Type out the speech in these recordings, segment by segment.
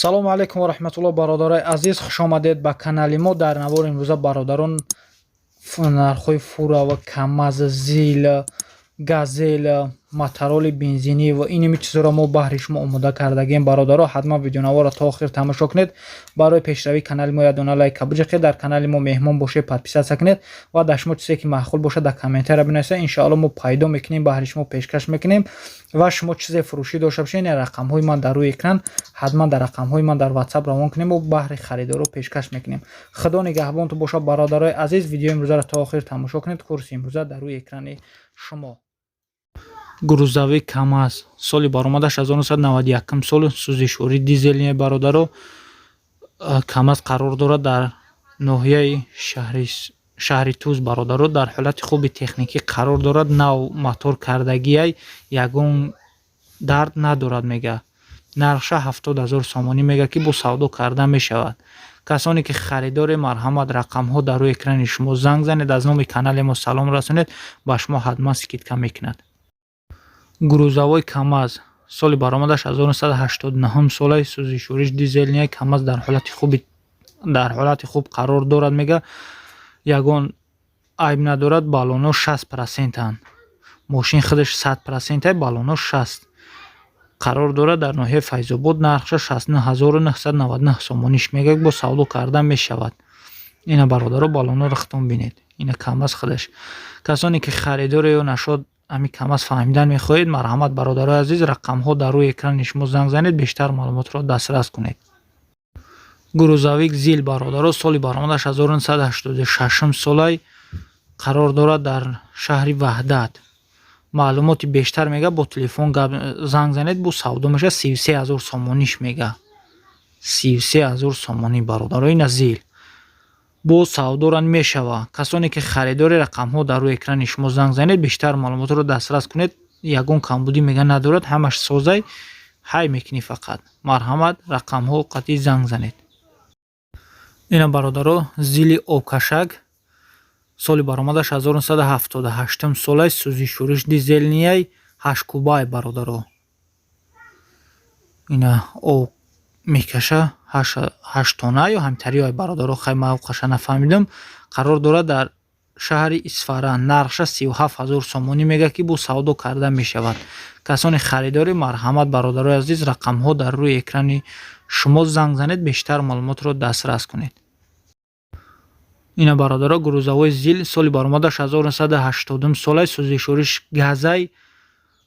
Салому алайкум ва раҳматуллоҳ, бародарои азиз, хушомадед ба канали мо. Дар навори имрӯза, бародарон, нархҳои фура ва КамАЗ, ЗИЛ, Газел, мотороли бензинӣ ва инами чизҳоро мо баҳри шумо омода кардагем. Бародаро, ҳатман видеонаворро то охир тамошо кунед. Барои пешравии канали мо як дона лайка биҷиқед, дар канали мо меҳмон бошед, подписаться кунед ва дар шумо чизе ки маъқул бошад, дар комментария бинависед. Иншоалло, мо пайдо мекунем, баҳри шумо пешкаш мекунем. Ва шумо чизе фурӯшӣ дошта бошед, ин рақамҳои ман дар рӯи экран, ҳатман дар рақамҳои ман дар WhatsApp равон кунем, мо баҳри харидоро пешкаш мекунем. Худо нигаҳбонтон бошад, бародарои азиз. Видеои имрӯзаро то охир тамошо кунед. Курси имрӯза дар рӯи экрани шумо. Грузовик КамАЗ, соли баромадаш 1991 сол, сӯзишворӣ дизельный. Бародаро, КамАЗ қарор дорад дар ноҳияи шаҳри Туз. Бародаро, дар ҳолати хуби техникӣ қарор дорад, нав мотор кардагиай, ягон дард надорад мега. Нархша 70 000 сомонӣ мега, ки бо савдо карда мешавад. Касоне ки харидоре, марҳамат, рақамҳо дар рӯи экрани шумо, занг занед, аз номи канали мо салом расонед, ба шумо ҳатман скидка мекунад. Грузовой КамАЗ, соли баромадаш 1989 солаи, сӯзишвориш дизельный. КамАЗ дар ҳолати хуб қарор дорад мега, ягон айб надорад. Баллоно 60 процентанд, мошин худаш 100 процентай, баллоно 60. Қарор дорад дар ноҳияи Файзобод. Нархша 69 999 сомониш мега, бо савдо карда мешавад. Ина, бародаро, баллоноро худтон бинед. Ина КамАЗ худаш. Касоне ки харидоре ё нашод ҳамин КамАЗ фаҳмидан мехоҳед, марҳамат, бародарои азиз, рақамҳо дар рӯи экрани шумо, занг занед, бештар маълумотро дастрас кунед. Грузовик ЗИЛ, бародаро, соли баромадаш 1986 солай, қарор дорад дар шаҳри Ваҳдат. Маълумоти бештар мега, бо телефон занг занед, бо савдо мешавад. 33 000 сомониш мега, 33 000 сомонӣ. Бародарои, ина ЗИЛ, боз савдора мешава. Касоне ки харидори, рақамҳо дар рӯи экрани шумо, занг занед, бештар маълумотро дастрас кунед. Ягон камбудӣ мега надорад, ҳамаш созай, ҳай мекунӣ фақат. Марҳамат, рақамҳо қатъӣ занг занед. Ина, бародаро, ЗИЛи обкашак, соли баромадаш 1978 солай, сӯзишвориш дизельный, ҳашткубай. Бародаро, ина об мекаша, ҳашттона ё ҳамтариҳои. Бародаро, хай, ман қаша нафаҳмидам. Қарор дорад дар шаҳри Исфара. Нархша 37 000 сомонӣ мега, ки бо савдо карда мешавад. Касони харидорӣ, марҳамат, бародарои азиз, рақамҳо дар рӯи экрани шумо, занг занед, бештар маълумотро дастрас кунед. Ина, бародаро, грузовой ЗИЛ, соли баромадаш 1980 солай, сӯзишвориш газай,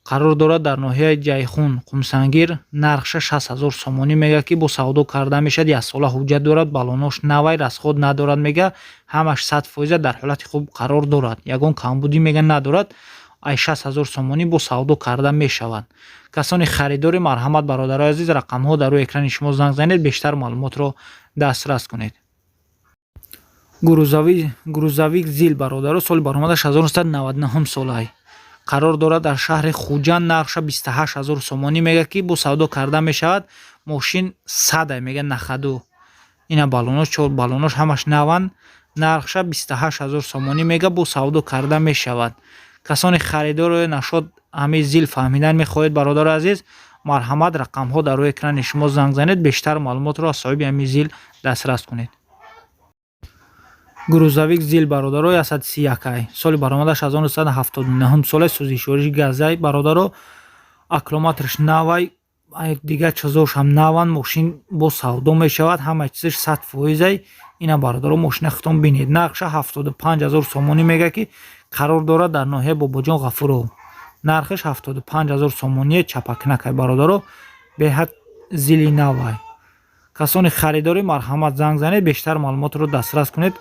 қарор дорад дар ноҳияи Ҷайхун, Қумсангир. Нархша 60 000 сомонӣ мега, ки бо савдо карда мешавад. Яксола ҳуҷҷат дорад, баллонош навай, расход надорад мега, ҳамаш 100 фоиза, дар ҳолати хуб қарор дорад, ягон камбудӣ мега надорад. Ай 60 000 сомонӣ бо савдо карда мешавад. Касони харидори, марҳамат, бародарои азиз, рақамҳо дар рӯи экрани шумо, занг занед, бештар маълумотро дастрас кунед. Грузовик ЗИЛ, бародаро, соли баромадаш 1999 солай, қарор дорад дар шаҳри Хуҷанд. Нархша 28 000 сомонӣ мега, ки бо савдо карда мешавад. Мошин садай мега, на ходу. Ина баллонош, чор баллонош ҳамаш наванд. Нархша 28 000 сомонӣ мега, бо савдо карда мешавад. Касони харидоро нашод ҳамин ЗИЛ фаҳмидан мехоҳед, бародари азиз, марҳамат, рақамҳо дар рӯи экрани шумо, занг занед, бештар маълумотро аз соҳиби ҳамин ЗИЛ дастрас кунед. Грузовик ЗИЛ, бародаро, 131, соли баромадаш 1979 соле, сӯзишвориш газай. Бародаро, аккумуляторш навай, дигар чизошам наванд. Мошин бо савдо мешавад, ҳама чизаш 100 фоизай. Ина, бародаро, мошина худтон бинед. Нархша 75 000 сомонӣ мега, ки қарор дорад дар ноҳияи Бобоҷон Ғафуров. Нархаш 75 000 сомоние. Чапакнакай, бародаро, беҳад ЗИЛи навай. Касони харидорӣ, марҳамат, занг занед, бештар маълумотро дастрас кунед.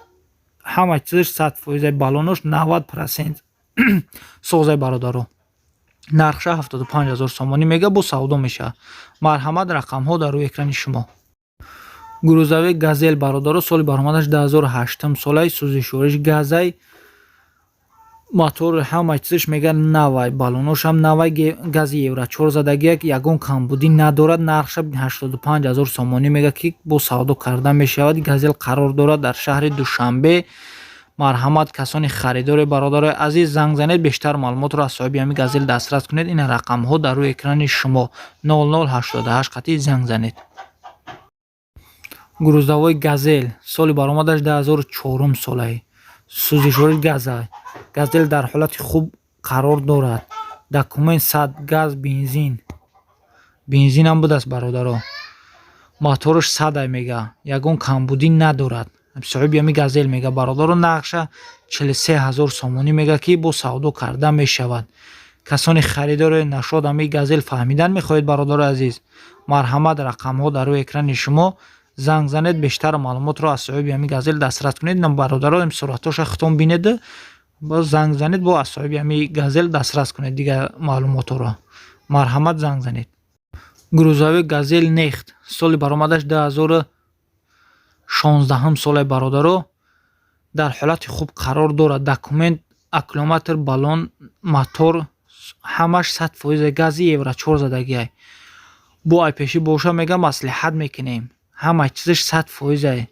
Ҳама чизаш 100 фоизай, баллонош 90 процент созай. Бародаро, нархша 75 000 сомонӣ мега, бо савдо мешавад. Марҳамат, рақамҳо дар рӯи экрани шумо. Грузовик Газел, бародаро, соли баромадаш 2008 солаи, сӯзишвориш газай, мотор ҳама чизаш мега навай, баллоношам навай, гази евро 4 задагияк, ягон камбудӣ надорад. Нархша 85 000 сомонӣ мега, ки бо савдо карда мешавад. Газел қарор дорад дар шаҳри Душанбе. Марҳамат, касони харидори, бародарои азиз, занг занед, бештар маълумотро аз соҳиби ҳамин Газел дастрас кунед. Ина рақамҳо дар рӯи экрани шумо, 0088 қатъи занг занед. Грузовой «Газель», соли баромадаш 2004 солае, сӯзишвориш газа. «Газель» дар ҳолати хуб қарор дорад, документ сад, газ, бензин, бензинам будааст, бародаро. Мотораш садай мега, ягон камбудӣ надорад соҳиби ҳами «Газель» мега, бародаро. Нархша 43 000 сомонӣ мега, ки бо савдо карда мешавад. Касоне харидоре нашод ҳами «Газель» фаҳмидан мехоҳед, бародари азиз, марҳамат, рақамҳо дар рӯи экрани шумо, занг занед, бештар маълумотро аз соҳиби ҳами «Газель» дастрас кунед. Бародаро, суратҳоша худтон бинед, боз занг занед, бо аз соҳиби ҳами «Газель» дастрас кунед дигар маълумотҳоро. Марҳамат, занг занед. Грузовой «Газель Нехт», соли баромадаш 2016 соле, бародаро, дар ҳолати хуб қарор дорад, документ, аккумулятор, баллон, мотор ҳамаш 100%, гази евро чор задагиай. Бо айпешӣ боша мега, маслиҳат мекунем, ҳама чизаш 100%-ае.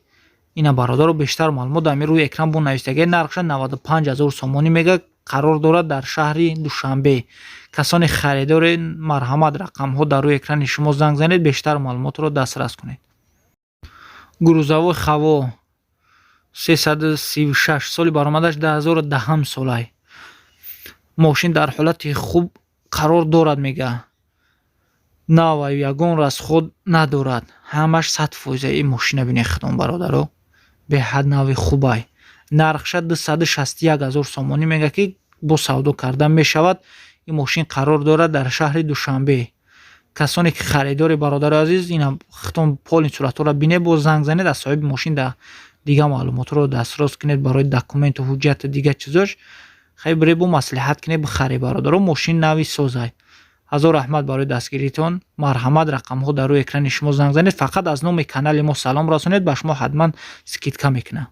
Ина, бародаро, бештар маълумот дар рӯи экран бо навиштагиа. Нархша 95 000 сомонӣ мега, қарор дорад дар шаҳри Душанбе. Касоне харидоре, марҳамат, рақамҳо дар рӯи экрани шумо, занг занед, бештар маълумотро дастрас кунед. Грузовой «Хаво» 336, соли баромадаш 2010 солай, мошин дар ҳолати хуб қарор дорад мега, нава, ягон расход надорад, ҳамаш 100%. Ин мошина бинед худон, бародаро, беҳад нави хубай. Нархша 261 000 сомонӣ мега, ки бо савдо карда мешавад. Ин мошин қарор дорад дар шаҳри Душанбе. Касоне ки харидори, бародари азиз, ина худтон полный суратҳоро бинед, боз занг занед, аз соҳиби мошин дигар маълумотро дастрас кунед барои документу ҳуҷҷату дигар чизош. Хай, бире, бо маслиҳат кунед, бихаред, бародаро, мошин нави созай. Ҳазор раҳмат барои дастгиритон. Марҳамат, рақамҳо дар рӯи экрани шумо, занг занед, фақат аз номи канали мо салом расонед, ба шумо ҳатман скидка мекунам.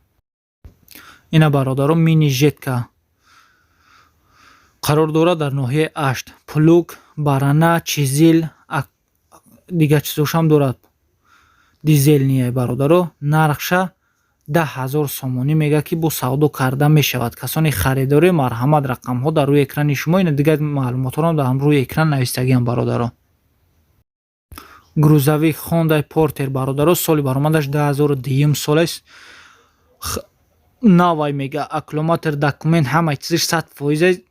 Ина, бародаро, мини Жетка қарор дорад дар ноҳияи Ашт, плуг, барана, чизил, дигар чизошам дорад, дизельный, бародаро. Нархша 10 000 сомонӣ мега, ки бо савдо карда мешавад. Касоне харидорӣ, марҳамат, рақамҳо дар рӯи экрани шумо. Ина дигар маълумотҳоро дар рӯи экран навистагиам, бародаро. Грузовик «Хондай Портер», бародаро, соли баромадаш 2002 солест, навай мега, аккумулятор, документ, ҳамаи чизаш 100%,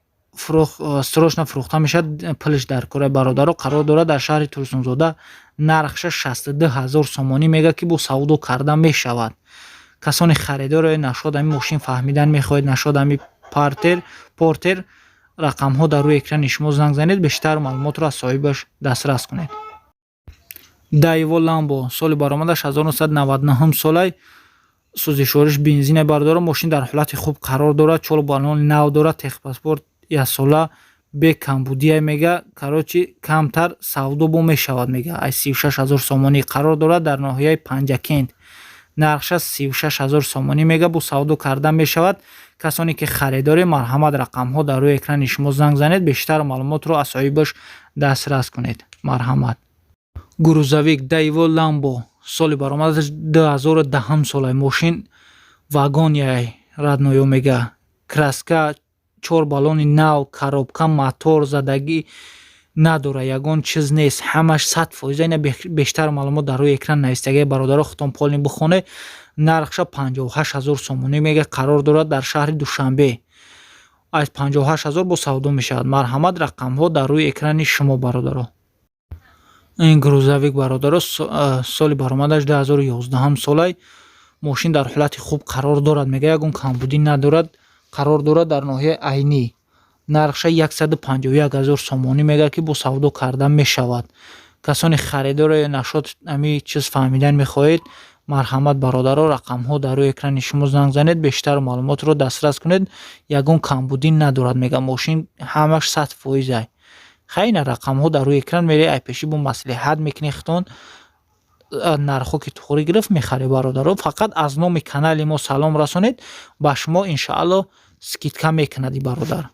срочно фурӯхта мешавад, пулш дар кора, бародаро. Қарор дорад дар шаҳри Турсунзода. Нархша 62 000 сомонӣ мега, ки бо савдо карда мешавад. Касоне харидоре нашод ҳами мошин фаҳмидан мехоҳед, нашод ҳами Портер, рақамҳо дар рӯи экрани шумо, занг занед, бештар маълумотро аз соҳибаш дастрас кунед. Дайво Ламбо, соли баромадаш 1999 солай, сӯзишвориш бензине, бародаро. Мошин дар ҳолати хуб қарор дорад, чор баллони нав дорад, техпаспорт яксола, бекамбудия мега. Короче, камтар савдо бо мешавад мега, ай 36 000 сомонӣ. Қарор дорад дар ноҳияи Панҷакент. Нархша 36 000 сомонӣ мега, бо савдо карда мешавад. Касоне ки харидорӣ, марҳамат, рақамҳо дар рӯи экрани шумо, занг занед, бештар маълумотро аз соҳибаш дастрас кунед. Марҳамат. Грузовик Дайво Ламбо, соли баромадаш 2010 солай, мошин вагоняй, родной мега, краска, чор баллони нав, коробка, мотор задагӣ надора, ягон чиз нест, ҳамаш 100%. Ина бештар маълумот дар рӯи экран навистагия, бародаро, худтон полный бихонед. Нархша 58 000 сомонӣ мега, қарор дорад дар шаҳри Душанбе. Аз 58 000 бо савдо мешавад. Марҳамат, рақамҳо дар рӯи экрани шумо, бародаро. Ин грузовик, бародаро, соли баромадаш 2011 солай, мошин дар ҳолати хуб қарор дорад мега, ягон камбудӣ надорад. Қарор дорад дар ноҳияи Айнӣ. Нархша 151 000 сомонӣ мега, ки бо савдо карда мешавад. Касоне харидоре нашод ҳами чиз фаҳмидан мехоҳед, марҳамат, бародаро, рақамҳо дар рӯи экрани шумо, занг занед, бештар маълумотро дастрас кунед. Ягон камбудӣ надорад мега мошин, ҳамаш 100%-ай. Хайна, рақамҳо дар рӯи экран, мере айпешӣ бо маслиҳат мекунед худтон, нархҳо ки туғрӣ гирифт, мехаред, бародаро. Фақат аз номи канали мо салом расонед, ба шумо иншаалло скидка мекунад и бародар.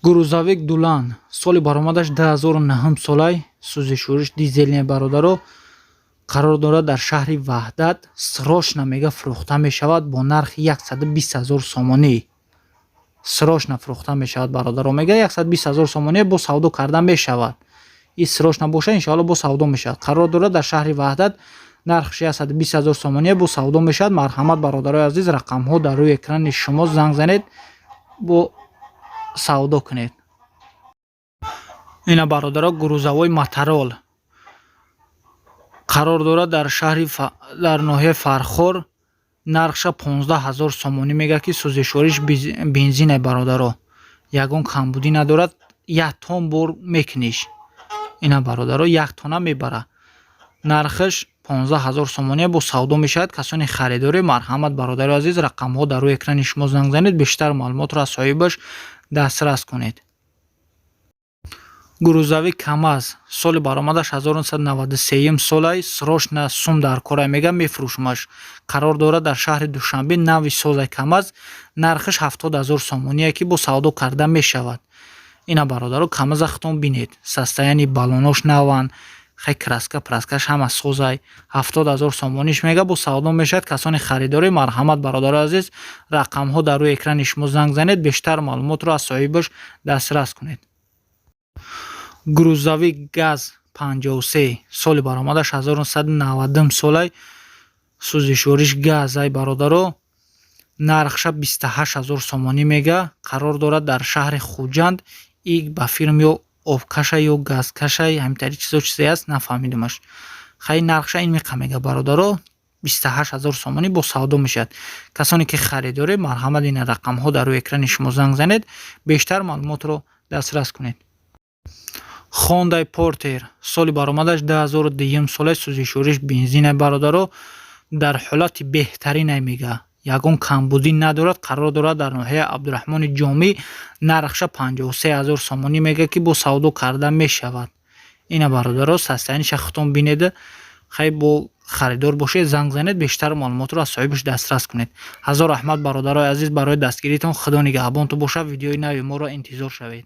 Грузовик Дулан, соли баромадаш 2009 солай, сӯзишвориш дизельный, бародаро. Қарор дорад дар шаҳри Ваҳдат. Срочно мега фурӯхта мешавад бо нархи 120 000 сомонӣ. Срочно фурӯхта мешавад, бародаро, мега, 120 000 сомонӣ, бо савдо карда мешавад. И срочно боша, иншоалло бо савдо мешавад. Қарор дорад дар шаҳри Ваҳдат. Нархш 120 ҳазор сомоние, бо савдо мешавад. Марҳамат, бародарои азиз, рақамҳо дар рӯи экрани шумо, занг занед, бо савдо кунед. Ина, бародаро, грузовой Моторол қарор дорад дар шаҳри, дар ноҳияи Фархор. Нархша 15 ҳазор сомонӣ мега, ки сӯзишвориш бензине, бародаро, ягон камбудӣ надорад, як тон бор мекуниш. Ина, бародаро, як тона мебара. Нархаш 15 ҳазор сомоние, бо савдо мешавад. Касоне харидорӣ, марҳамат, бародари азиз, рақамҳо дар рӯи экрани шумо, занг занед, бештар маълумотро аз соҳибаш дастрас кунед. Грузовик КамАЗ, соли баромадаш 1993 солай, срочно сум дар корай мега, мефурӯшумаш. Қарор дорад дар шаҳри Душанбе. Нави созай КамАЗ, нархаш 70 ҳазор сомоние, ки бо савдо карда мешавад. Ина, бародаро, КамАЗа худтон бинед, состояние баллонош наванд, хай, краска праскаш ҳама созай. 70 ҳазор сомониш мега, бо савдо мешавад. Касоне харидорӣ, марҳамат, бародари азиз, рақамҳо дар рӯи экрани шумо, занг занед, бештар маълумотро аз соҳибаш дастрас кунед. Грузовик ГАЗ 53, соли баромадаш 1990 солай, сӯзишвориш газай, бародаро, нархша 28 ҳазор сомонӣ мега. Қарор дорад дар шаҳри Хуҷанд. И ба фирм ё обкаша, ё газкашай, ҳамитари чизо чизе аст, нафаҳмидимаш. Хай, нархша ин миқа мега, бародаро, 28 ҳазор сомонӣ, бо савдо мешавад. Касоне ки харидоред, марҳамат, ина рақамҳо дар рӯи экрани шумо, занг занед, бештар маълумотро дастрас кунед. Хондай Портер, соли баромадаш 2002 солаи, сӯзишвориш бензинай, бародаро, дар ҳолати беҳтаринай мега, ягон камбудӣ надорад. Қарор дорад дар ноҳияи Абдураҳмони Ҷомӣ. Нархша 53 ҳазор сомонӣ мега, ки бо савдо карда мешавад. Ина, бародаро, состояниеша худтон бинед. Хай, бо харидор бошед, занг занед, бештар маълумотро аз соҳибаш дастрас кунед. Ҳазор раҳмат, бародарои азиз, барои дастгиритон. Худо нигаҳбонтон бошад. Видеои нави моро интизор шавед.